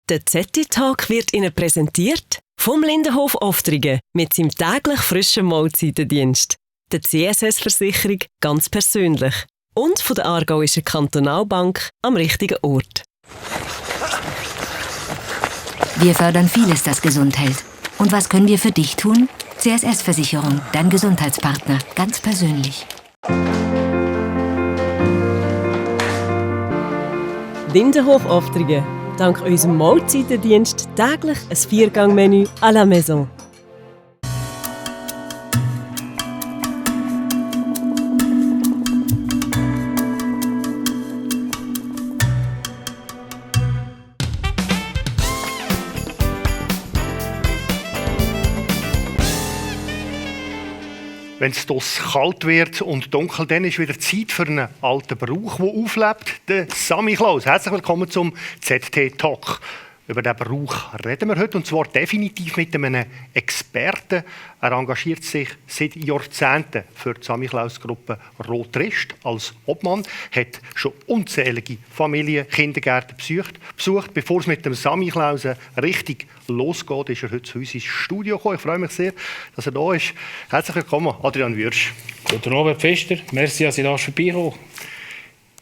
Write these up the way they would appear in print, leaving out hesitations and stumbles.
Der ZT-Talk wird Ihnen präsentiert vom Lindenhof Oftringen mit seinem täglich frischen Mahlzeitendienst, der CSS-Versicherung ganz persönlich und von der Aargauischen Kantonalbank am richtigen Ort. Wir fördern vieles, das gesund hält. Und was können wir für dich tun? CSS-Versicherung, dein Gesundheitspartner, ganz persönlich. Lindenhof Oftringen. Dank unserem Mahlzeitendienst täglich ein 4-Gang-Menü à la maison. Wenn es kalt wird und dunkel, dann ist wieder Zeit für einen alten Brauch, der auflebt, der Samichlaus. Herzlich willkommen zum ZT-Talk. Über diesen Brauch reden wir heute, und zwar definitiv mit einem Experten. Er engagiert sich seit Jahrzehnten für die Samichlaus-Gruppe Rotrist als Obmann, hat schon unzählige Familien, Kindergärten besucht. Bevor es mit dem Samichlaus richtig losgeht, ist er heute zu uns ins Studio gekommen. Ich freue mich sehr, dass er da ist. Herzlich willkommen, Adrian Würsch. Guten Abend, Pfister. Merci, dass Sie da vorbeikommen.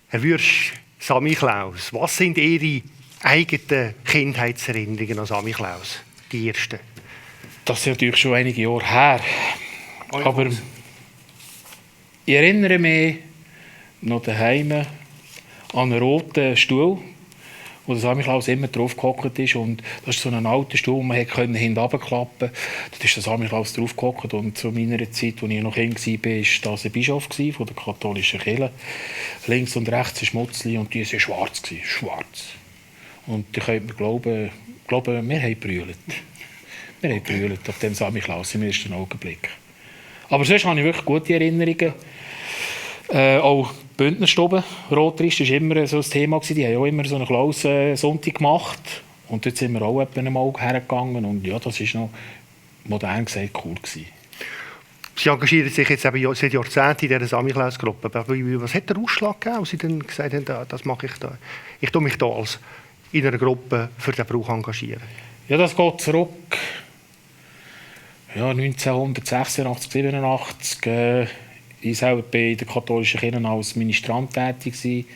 Herr Würsch, Samichlaus, was sind Ihre eigenen Kindheitserinnerungen an Samichlaus? Die ersten? Das ist natürlich schon einige Jahre her. Aber ich erinnere mich noch daheim an einen roten Stuhl, wo der Samichlaus immer drauf gehockt ist. Und das ist so ein alter Stuhl, man konnte hinten runterklappen. Da ist der Samichlaus drauf gehockt. Und zu meiner Zeit, als ich noch Kind war, war das ein Bischof von der katholischen Kirche. Links und rechts ein Schmutzli und die waren schwarz. Schwarz. Und ihr könnt mir glauben, wir haben brüllt. Wir haben brüllt auf dem Samichlaus im ersten Augenblick. Aber sonst habe ich wirklich gute Erinnerungen. Auch Bündnerstube, Rotrist, war immer so ein Thema. Die haben auch immer so einen Klaus-Sonntag gemacht. Und dort sind wir auch einmal hergegangen. Und ja, das war noch modern gesagt cool gewesen. Sie engagieren sich jetzt eben seit Jahrzehnten in dieser Samichlaus-Gruppe. Was hat der Ausschlag gegeben, als Sie dann gesagt haben, das mache ich da? Ich tue mich da als in einer Gruppe für den Brauch engagieren? Ja, das geht zurück. Ja, 1986, 87. Ich selber war in der katholischen Kirche als Ministrant tätig.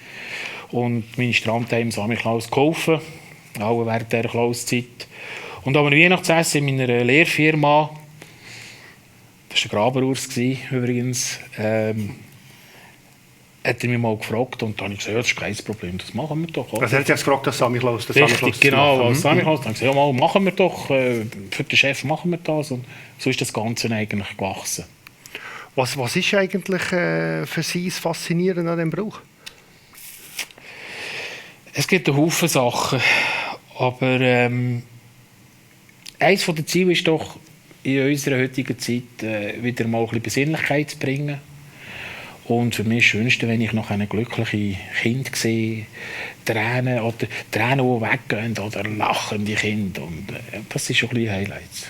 Und Ministranten haben Samichlaus geholfen, auch während dieser Klauszeit. Und am Weihnachtsessen in meiner Lehrfirma, das war der Graberurs übrigens, hat er mich mal gefragt, und dann habe ich gesagt, ja, das ist kein Problem, das machen wir doch. Also er hat gefragt, das Samichlaus. Richtig, genau, als Samichlaus. Dann habe ich gesagt, ja, mal, machen wir doch, für den Chef machen wir das. Und so ist das Ganze eigentlich gewachsen. Was ist eigentlich für Sie das Faszinierende an diesem Brauch? Es gibt einen Haufen Sachen, aber eines der Ziele ist doch, in unserer heutigen Zeit wieder mal ein bisschen Besinnlichkeit zu bringen. Und für mich ist das Schönste, wenn ich noch eine glückliche Kind sehe, Tränen, die weggehen, oder lachende Kinder. Und, das ist schon ein bisschen Highlights.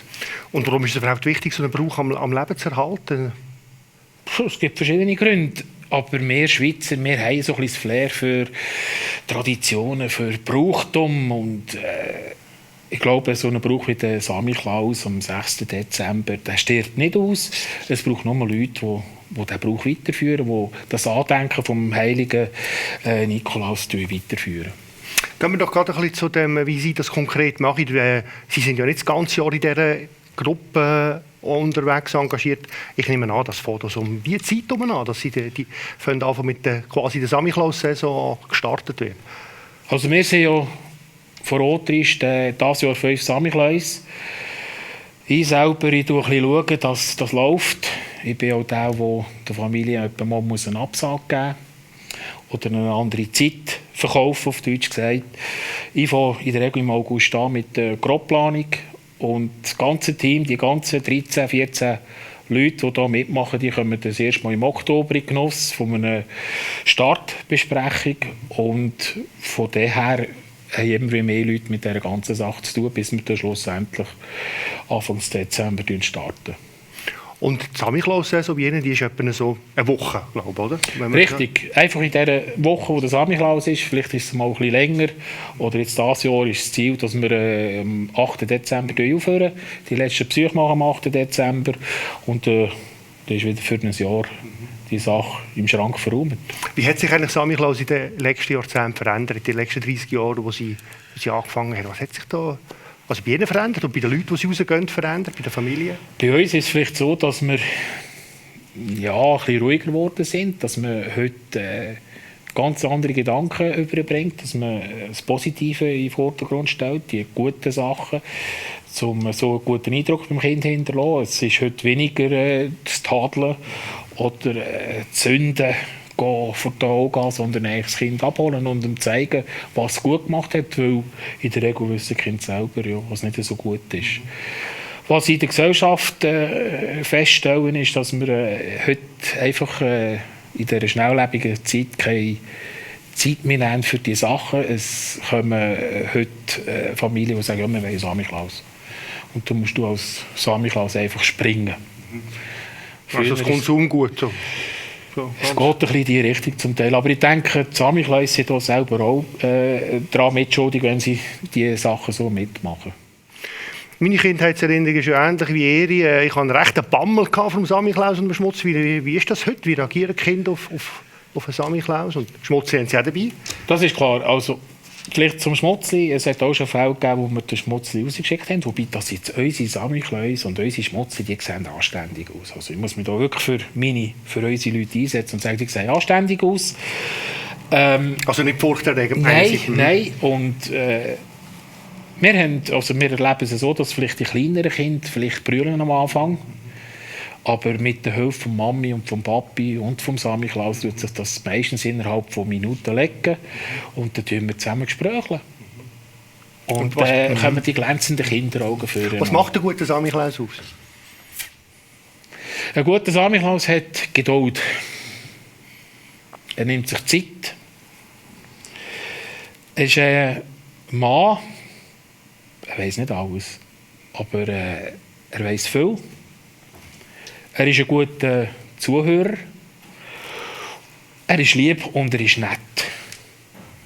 Und warum ist es überhaupt wichtig, so einen Brauch am Leben zu erhalten? Es gibt verschiedene Gründe. Aber wir Schweizer, wir haben so ein bisschen das Flair für Traditionen, für Brauchtum. Und ich glaube, so ein Brauch wie der Samichlaus am 6. Dezember, der stirbt nicht aus. Es braucht nur Leute, die diesen Brauch weiterführen, die das Andenken vom heiligen Nikolaus weiterführen. Gehen wir doch gerade ein bisschen zu dem, wie Sie das konkret machen. Sie sind ja nicht das ganze Jahr in dieser Gruppe unterwegs engagiert. Ich nehme an, das fängt so um die Zeit an, dass Sie die mit quasi der Samichlaus-Saison gestartet wird. Also wir sind ja vor Rotrist dieses Jahr 5 Samichlaus. Ich selber schaue, dass das läuft. Ich bin auch der der Familie mal einen Absag geben muss oder eine andere Zeit verkaufen, auf Deutsch gesagt. Ich fange in der Regel im August an mit der Grobplanung. Und das ganze Team, die ganzen 13, 14 Leute, die hier mitmachen, die kommen das erste Mal im Oktober in Genuss von einer Startbesprechung. Und von daher haben immer mehr Leute mit dieser ganzen Sache zu tun, bis wir dann schlussendlich Anfang Dezember starten. Und die Samichlaus-Saison bei Ihnen, die ist etwa so eine Woche, glaube ich, oder? Richtig. Einfach in dieser Woche, wo der Samichlaus ist, vielleicht ist es mal ein bisschen länger, oder jetzt dieses Jahr ist das Ziel, dass wir am 8. Dezember aufhören. Die letzten Besuche machen am 8. Dezember. Und dann ist wieder für ein Jahr die Sache im Schrank verräumt. Wie hat sich eigentlich Samichlaus in den letzten Jahrzehnten verändert, in den letzten 30 Jahren, wo Sie angefangen haben? Was hat sich da bei Ihnen verändert und bei den Leuten, die Sie rausgehen, verändert, bei der Familie? Bei uns ist es vielleicht so, dass wir ein bisschen ruhiger geworden sind, dass man heute ganz andere Gedanken überbringt, dass man das Positive in den Vordergrund stellt, die guten Sachen, um so einen guten Eindruck beim Kind hinterlassen. Es ist heute weniger das Tadeln oder Zünden vor die Augen, sondern das Kind abholen und ihm zeigen, was es gut gemacht hat, weil in der Regel wissen die Kinder selber, was nicht so gut ist. Was in der Gesellschaft feststellen ist, dass wir heute einfach in dieser schnelllebigen Zeit keine Zeit mehr nehmen für diese Sachen. Es kommen heute Familien, die sagen, ja, wir wollen Samichlaus. Und dann musst du als Samichlaus einfach springen. Also das Konsumgut so. Es geht ein bisschen in die Richtung zum Teil. Aber ich denke, die Samichlaus sind hier selber auch daran mitschuldig, wenn sie diese Sachen so mitmachen. Meine Kindheitserinnerung ist ja ähnlich wie Ihre. Ich hatte einen rechten Bammel vom Samichlaus und dem Schmutzi. Wie ist das heute? Wie reagieren Kinder auf einen Samichlaus? Und Schmutzi haben Sie auch dabei? Das ist klar. Also, vielleicht zum Schmutzli. Es hat auch schon Fälle gegeben, wo wir den Schmutzli rausgeschickt haben. Wobei das jetzt unsere Samichlaus und unsere Schmutzli, die sehen anständig aus. Also ich muss mich da wirklich für unsere Leute einsetzen und sagen, die sehen anständig aus. Also nicht furchterregend? Nein. Und wir erleben es so, dass vielleicht die kleineren Kinder vielleicht brüllen am Anfang. Aber mit der Hilfe von Mami und vom Papi und vom Samichlaus tut sich das meistens innerhalb von Minuten legen. Und dann tun wir zusammen Gesprächeln. Und dann kommen die glänzenden Kinderaugen führen. Was macht ein guter Samichlaus aus? Ein guter Samichlaus hat Geduld. Er nimmt sich Zeit. Er ist ein Mann. Er weiss nicht alles. Aber er weiss viel. Er ist ein guter Zuhörer. Er ist lieb und er ist nett.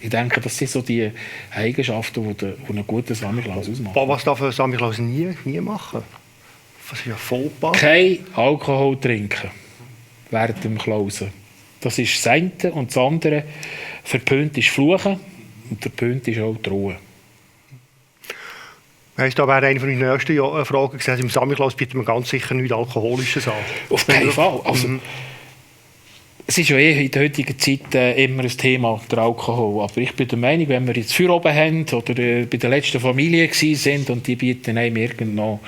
Ich denke, das sind so die Eigenschaften, die einen guten Samichlaus ausmachen. Was darf ein Samichlaus nie machen? Das ist ja Fauxpas. Kein Alkohol trinken während dem Klausen. Das ist das eine. Und das andere, verpönt ist Fluchen und verpönt ist auch die Ruhe. Das wäre eine von meinen nächsten Fragen gewesen. Im Samichlaus bietet man ganz sicher nichts Alkoholisches an. Auf keinen Fall. Also, es ist ja in der heutigen Zeit immer ein Thema, der Alkohol. Aber ich bin der Meinung, wenn wir jetzt Feuer oben haben oder bei der letzten Familie sind und die bieten einem irgendeinen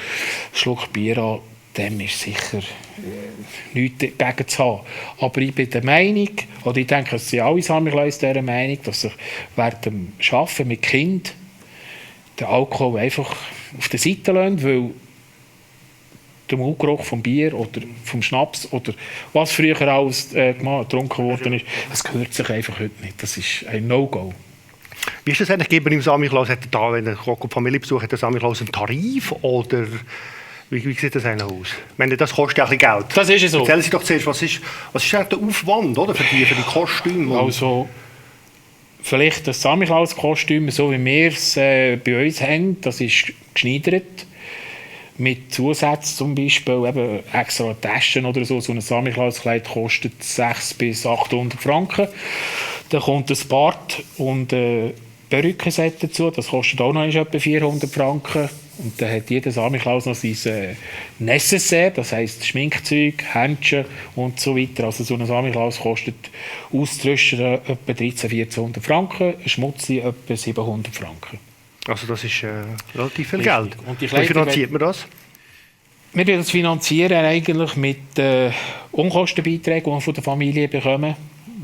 Schluck Bier an, dem ist sicher nichts dagegen zu haben. Aber ich bin der Meinung, oder ich denke, es sind alle Samichlaus dieser Meinung, dass sich während dem Arbeiten mit Kindern den Alkohol einfach auf der Seite lassen, weil der Mundgeruch vom Bier oder vom Schnaps oder was früher alles getrunken worden ist, das gehört sich einfach heute nicht. Das ist ein No-Go. Wie ist das eigentlich? Gibt man im Samichlaus, wenn ein Familie besucht, hat der Samichlaus einen Tarif oder wie sieht das eigentlich aus? Ich meine, das kostet ja ein bisschen Geld. Das ist so. Erzählen Sie doch zuerst, was ist eigentlich der Aufwand oder, für die Kostüme? Also vielleicht das Samichlaus-Kostüm, so wie wir es bei uns haben, das ist geschneidert. Mit Zusätzen zum Beispiel, eben extra Taschen oder so. So ein Samichlauskleid kostet 600 bis 800 Franken. Dann kommt ein Bart und Perückenset dazu. Das kostet auch noch etwa 400 Franken. Und dann hat jeder Samichlaus noch sein Necessaire, das heisst Schminkzeug, Händchen und so weiter. Also so ein Samichlaus kostet auszurüsten etwa 1300-1400 Franken, ein Schmutzli etwa 700 Franken. Also das ist relativ viel Geld. Und wie finanziert man das? Wir finanzieren eigentlich mit Unkostenbeiträgen, die wir von der Familie bekommen.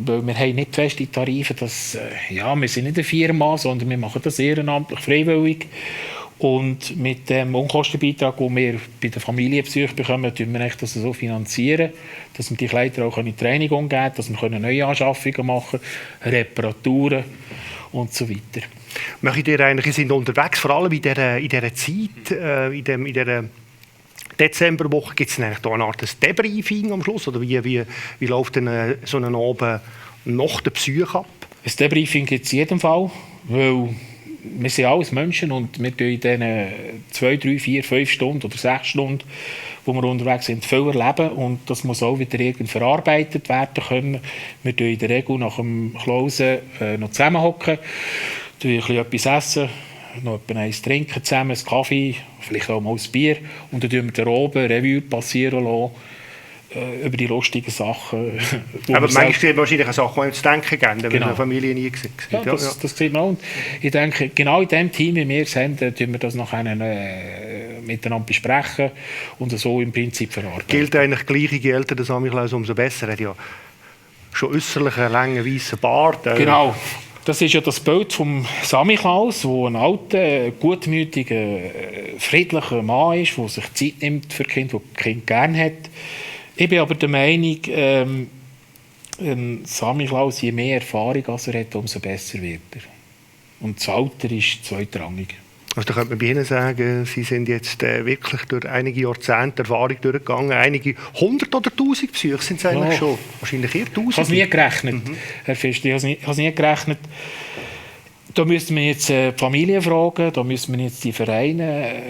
Weil wir haben nicht feste Tarife. Wir sind nicht eine Firma, sondern wir machen das ehrenamtlich, freiwillig. Und mit dem Unkostenbeitrag, den wir bei den Familienbesuchen bekommen, finanzieren wir das so finanzieren, dass wir die Kleider auch in die Training umgeben, dass wir neue Anschaffungen machen können, Reparaturen und so weiter. Möchtet ihr eigentlich, sind unterwegs, vor allem in dieser Zeit, in dieser Dezemberwoche, gibt es eigentlich da eine Art Debriefing am Schluss? Oder wie läuft denn so ein Abend nach der Psyche ab? Ein Debriefing gibt es in jedem Fall, weil wir sind alles Menschen und wir tun in diesen 2, 3, 4, 5 Stunden oder 6 Stunden, wo wir unterwegs sind, viel erleben und das muss auch wieder irgendwie verarbeitet werden können. Wir tun in der Regel nach dem Closen noch zusammenhocken, etwas essen, noch eins trinken zusammen, einen Kaffee, vielleicht auch mal ein Bier und dann tun wir den oben Revue passieren lassen, über die lustigen Sachen. Aber manchmal sieht man wahrscheinlich auch Sachen, die einem zu denken geben, wenn eine Familie nie gesehen hat. Ja, das sieht man auch. Und ich denke, genau in dem Team, wie wir sind, tun wir das nachher miteinander besprechen und so im Prinzip verarbeiten. Gilt eigentlich gleich, je älter der Samichlaus, umso besser. Er hat ja schon äußerlich einen langen, weißen Bart. Genau. Das ist ja das Bild vom Samichlaus, der ein alter, gutmütiger, friedlicher Mann ist, der sich Zeit nimmt für Kinder, der die Kinder gerne hat. Ich bin aber der Meinung, Samichlaus, je mehr Erfahrung als er hat, umso besser wird er. Und das Alter ist zweitrangig. Also da könnte man bei Ihnen sagen, Sie sind jetzt wirklich durch einige Jahrzehnte Erfahrung durchgegangen. Einige 100 oder 1000 Psyche sind es eigentlich schon. Wahrscheinlich eher 1000. Ich habe es nie gerechnet, Herr Pfister. Ich habe es nie gerechnet. Da müssen wir jetzt die Familien fragen, da müssen wir jetzt die Vereine,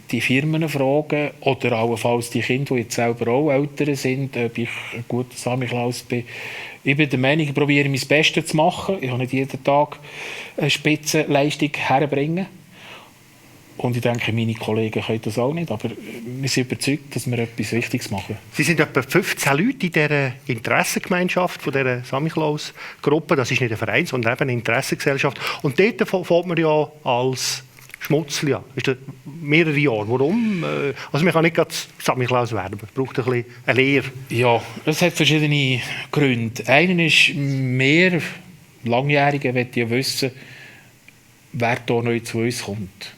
die Firmen fragen oder allenfalls die Kinder, die jetzt selber auch Eltern sind, ob ich ein guter Samichlaus bin. Ich bin der Meinung, ich probiere mein Bestes zu machen. Ich kann nicht jeden Tag eine Spitzenleistung herbringen. Und ich denke, meine Kollegen können das auch nicht, aber wir sind überzeugt, dass wir etwas Wichtiges machen. Sie sind etwa 15 Leute in dieser Interessengemeinschaft von dieser Samichlaus-Gruppe. Das ist nicht ein Verein, sondern eben eine Interessengesellschaft. Und dort fängt man ja als Schmutzli an. Das ist mehrere Jahre. Warum? Also man kann nicht gerade Samichlaus werden. Man braucht ein bisschen eine Lehre. Ja, das hat verschiedene Gründe. Einer ist mehr Langjährige, möchten ja wissen, wer hier neu zu uns kommt.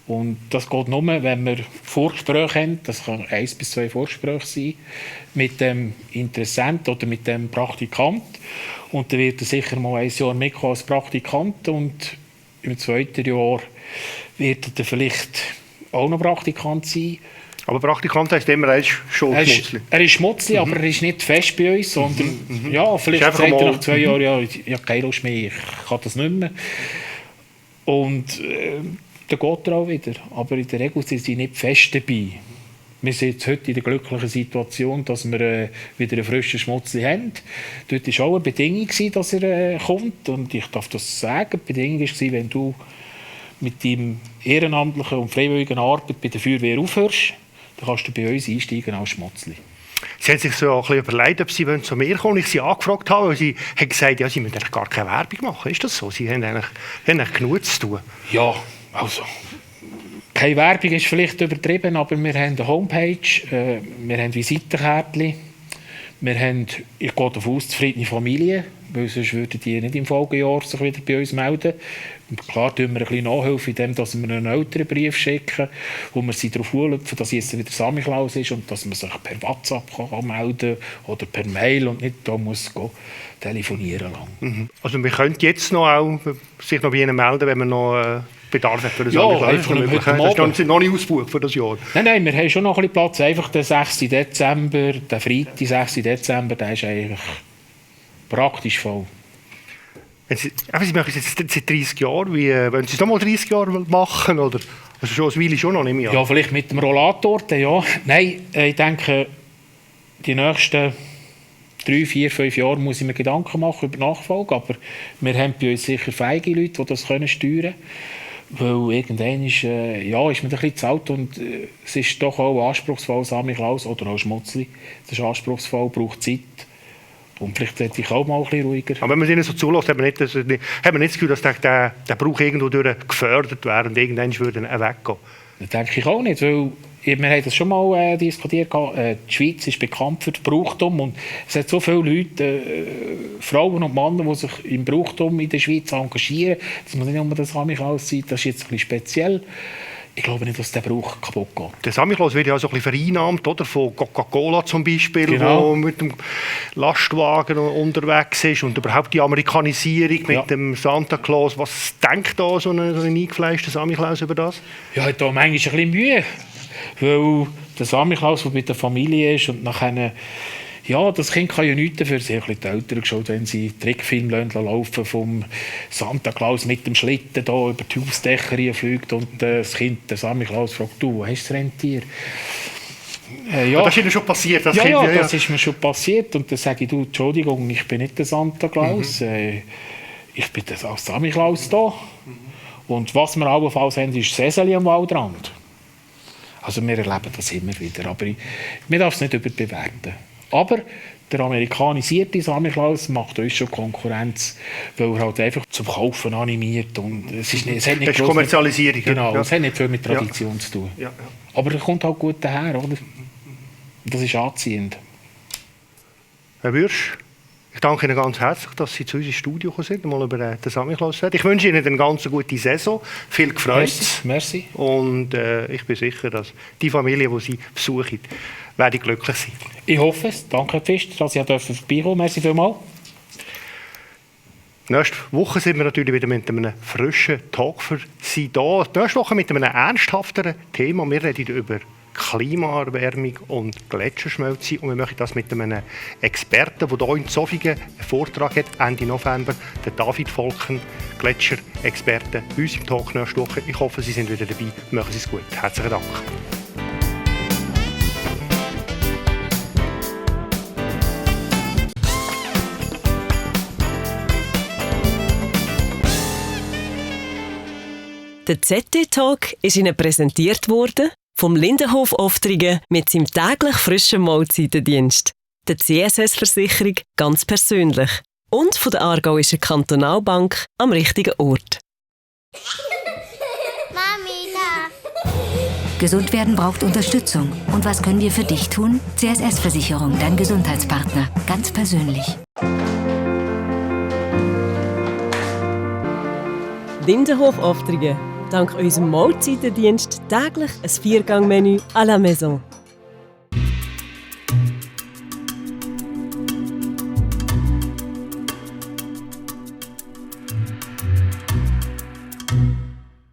Und das geht nur, wenn wir Vorgespräche haben, das kann 1 bis 2 Vorgespräche sein, mit dem Interessenten oder mit dem Praktikant. Und dann wird er sicher mal 1 Jahr mitkommen als Praktikant und im 2. Jahr wird er vielleicht auch noch Praktikant sein. Aber Praktikant heisst immer, er ist schon Schmutzli. Er ist Schmutzli, aber er ist nicht fest bei uns, sondern ja, vielleicht sagt er nach 2 Jahren, ja, ich habe keine Lust mehr, ich kann das nicht mehr. Und dann geht er auch wieder. Aber in der Regel sind sie nicht fest dabei. Wir sind jetzt heute in der glücklichen Situation, dass wir wieder einen frischen Schmutzli haben. Dort war auch eine Bedingung, dass er kommt. Und ich darf das sagen. Die Bedingung war, wenn du mit deinem ehrenamtlichen und freiwilligen Arbeit bei der Feuerwehr aufhörst, dann kannst du bei uns einsteigen als Schmutzli. Sie haben sich so ein bisschen überlegt, ob Sie zu mir kommen. Ich Sie angefragt habe, weil Sie haben gesagt, ja, Sie müssen eigentlich gar keine Werbung machen. Ist das so? Sie haben eigentlich genug zu tun. Ja, also, keine Werbung ist vielleicht übertrieben, aber wir haben eine Homepage, wir haben Visitenkärtchen, wir haben, ich gehe davon aus, zufriedene Familien, weil sonst würden die nicht im Folgejahr sich wieder bei uns melden. Und klar tun wir ein bisschen nachhelfen, indem wir einen älteren Brief schicken, wo wir sie darauf anrufen, dass jetzt wieder Samichlaus ist und dass man sich per WhatsApp kann melden oder per Mail und nicht da muss telefonieren lang. Also wir könnten jetzt noch auch sich noch bei Ihnen melden, wenn man noch Bedarf hat für das Samichlaus. Das ist noch nicht ausgebucht für das Jahr. Nein, wir haben schon noch ein bisschen Platz. Einfach der 6. Dezember, der Freitag, 6. Dezember, der ist eigentlich praktisch voll. Sie machen es jetzt seit 30 Jahren. Wollen Sie es noch mal 30 Jahre machen? Oder? Also schon eine Weile schon noch nicht mehr. Ja, vielleicht mit dem Rollator, ja. Nein, ich denke, die nächsten 3, 4, 5 Jahre muss ich mir Gedanken machen über die Nachfolge. Aber wir haben bei uns sicher feige Leute, die das steuern können. Weil irgendwann ist man ein bisschen zu alt und es ist doch auch anspruchsvoll, Samichlaus oder auch Schmutzli. Das ist anspruchsvoll, braucht Zeit. Und vielleicht hätte ich auch mal ein bisschen ruhiger. Aber wenn man Ihnen so zulässt, hat man nicht das Gefühl, dass der Brauch irgendwo gefördert wäre und irgendwann würde er weggehen? Das denke ich auch nicht, weil wir haben das schon mal diskutiert. Die Schweiz ist bekannt für das Brauchtum und es hat so viele Leute, Frauen und Männer, die sich im Brauchtum in der Schweiz engagieren. Das muss nicht nur das Samichlaus sein, das ist jetzt ein bisschen speziell. Ich glaube nicht, dass der Brauch kaputt geht. Der Samichlaus wird ja auch so ein bisschen vereinnahmt, oder? Von Coca-Cola zum Beispiel, genau. Wo mit dem Lastwagen unterwegs ist und überhaupt die Amerikanisierung mit dem Santa Claus. Was denkt da so ein eingefleischter Samichlaus über das? Ja, ich habe da manchmal ein bisschen Mühe, weil der Samichlaus, der bei der Familie ist und nachher, ja, das Kind kann ja nichts dafür. Sie haben ein bisschen die Eltern geschaut, wenn sie Trickfilme laufen vom Santa Claus mit dem Schlitten da über die Hausdächer fliegt und das Kind, der Samichlaus, fragt, du, wo hast du das Rentier? Ja. Das ist Ihnen schon passiert? Das Ja, das ist mir schon passiert. Und dann sage ich, du, Entschuldigung, ich bin nicht der Santa Claus, ich bin der Samichlaus da. Und was wir allenfalls haben, ist Säseli am Waldrand. Also wir erleben das immer wieder, aber wir darf es nicht überbewerten. Aber der amerikanisierte Samichlaus macht uns schon Konkurrenz, weil er halt einfach zum Kaufen animiert. Und es hat nicht das ist Kommerzialisierung. Genau, es hat nicht viel mit Tradition zu tun. Ja. Aber er kommt halt gut daher, oder? Das ist anziehend. Herr Würsch, ich danke Ihnen ganz herzlich, dass Sie zu uns ins Studio gekommen sind, mal über den Samichlaus zu reden. Ich wünsche Ihnen eine ganz gute Saison, viel Freude. Merci. Und ich bin sicher, dass die Familie, die Sie besuchen, werde glücklich sein. Ich hoffe es. Danke, Pfister, dass ich vorbeikommen durfte. Merci vielmals. Nächste Woche sind wir natürlich wieder mit einem frischen Talk für Sie da. Nächste Woche mit einem ernsthafteren Thema. Wir reden über Klimaerwärmung und Gletscherschmelze. Und wir machen das mit einem Experten, der hier in Zofingen einen Vortrag hat, Ende November, der David Volken, Gletscherexperte, bei uns im Talk nächste Woche. Ich hoffe, Sie sind wieder dabei. Machen Sie es gut. Herzlichen Dank. Der ZT-Talk ist Ihnen präsentiert worden vom Lindenhof Oftringen mit seinem täglich frischen Mahlzeitendienst, der CSS-Versicherung ganz persönlich und von der Aargauischen Kantonalbank am richtigen Ort. Mami, da! Gesund werden braucht Unterstützung. Und was können wir für dich tun? CSS-Versicherung, dein Gesundheitspartner. Ganz persönlich. Lindenhof Oftringen. Dank unserem Mahlzeitendienst täglich ein 4-Gang-Menü à la maison.